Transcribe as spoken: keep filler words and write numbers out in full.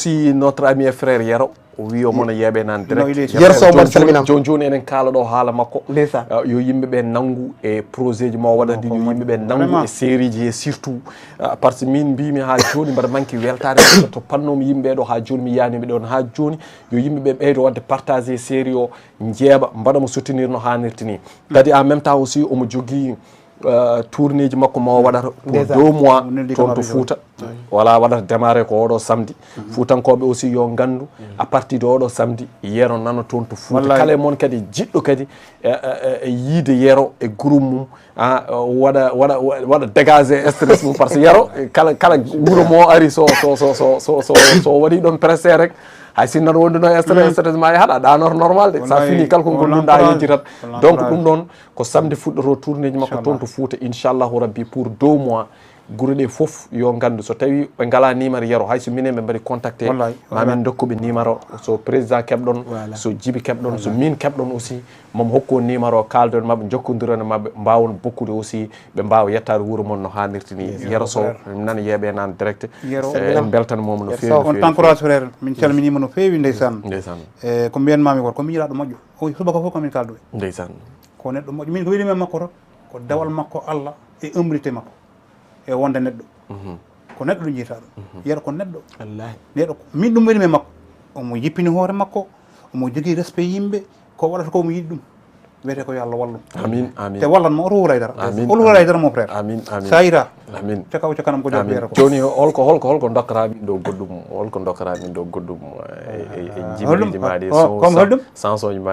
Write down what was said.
Si notre ami et frère Yero, o wi omo no yeeɓe naan No, il est direct. sur- Yero Sow Joni- mbaɗi salminaama. Joni joni eɗen kaala ɗo haala makko. Ndeysaan. Uh, yo yimɓe ɓe nanngu e projet ji mo o waɗata ɗi, yo yimɓe ɓe nanngu Vraiment. E série ji e surtout uh, par ce que min mbimi ha joni mbaɗa manque weltare to pannomi yimɓe ɗo ha joni mi yanimi ɗon ha joni. Yo yimɓe ɓe ɓeydo waɗde partager série o, njeeɓa, mbaɗa mo soutenir no hanirta ni. Kadi en même temps aussi omo jogii uh, tournée ji makko mo o waɗata pour Déjà. Deux mois Omo neldi toon to camarade Fouta. Voilà, waɗata démarrer ko oɗo samedi. Fuutankooɓe aussi yo nganndu à partir de oɗo samedi Yero nana toon to Fouta. Wallahi. Kala e mon kadi jiɗɗo kadi e, e, e yiide Yero e groupe mum, a waɗa waɗa waɗa dégager stress mum par ce que Yero kala kala wuro mo ari so so so so so so so waɗi ɗon pressé rek, hay sinno no wonduno stress stress ma yahat a ɗanor normal de. Sa Wallahi, fini kala ko on gonduɗa encourage, yejjirat. on Donc encourage. Ɗum ɗon ko samedi fuɗɗoto tournée ji makko toon to Fouta, inchallahu rabbi, pour deux mois. Guure ɗe fof yo nganndu so tawi ɓe ngala numéro Yero, hay so minen ɓe mbaɗi contacté, Wallahi, ma min dokkuɓe numéro. So président keɓɗon, Voilà. So Jibi keɓɗon, so min keɓɗon aussi, mom hokku on numéro, kaldon maɓɓe, jokkondiron e maɓɓe, mbawon bokkude aussi, ɓe mbawa yettade wuuro mon no hanirta ni. Yero Sow, mi nana yeeɓe naan direct. Yero. Eh, en beltanimoma no Yero feewi Sow. no On feewi. Encourage frère, min calminima no feewi ndeysaan. Ndeysaan. E ko mbiyanmami ko ko miñiraɗo moƴƴo. O wi subaka fof ko min kaldo e Ndeysaan. Ko neɗɗo moƴƴo, min ko welimi e makko tan ko dewal makko Allah e humilité makko e wonde neɗɗo. Ko neɗɗo ɗo jeytaɗo. Yero ko neɗɗo. Wallahi. Neɗɗo ko min ɗum welimi e makko. Omo jippini hoore makko, omo jogii respect yimɓe, ko waɗata ko omo yiɗi ɗum. Wiyete ko yo Allah wallu. Amin, amin. Te wallan mo oto wulay dara. Amin, Oto wulay amin. Dara mon frère. Amin, amin. Sayra. Amin. Cakaw cakanam ko job Amin. Biyata ko. Joni holko holko holko dokkata min ɗo goɗɗum, holko dokkata min ɗo goɗɗum e, e, e Hollum? jimɗiji maɗi Oh, comme hollum? Chanson ji maɗi.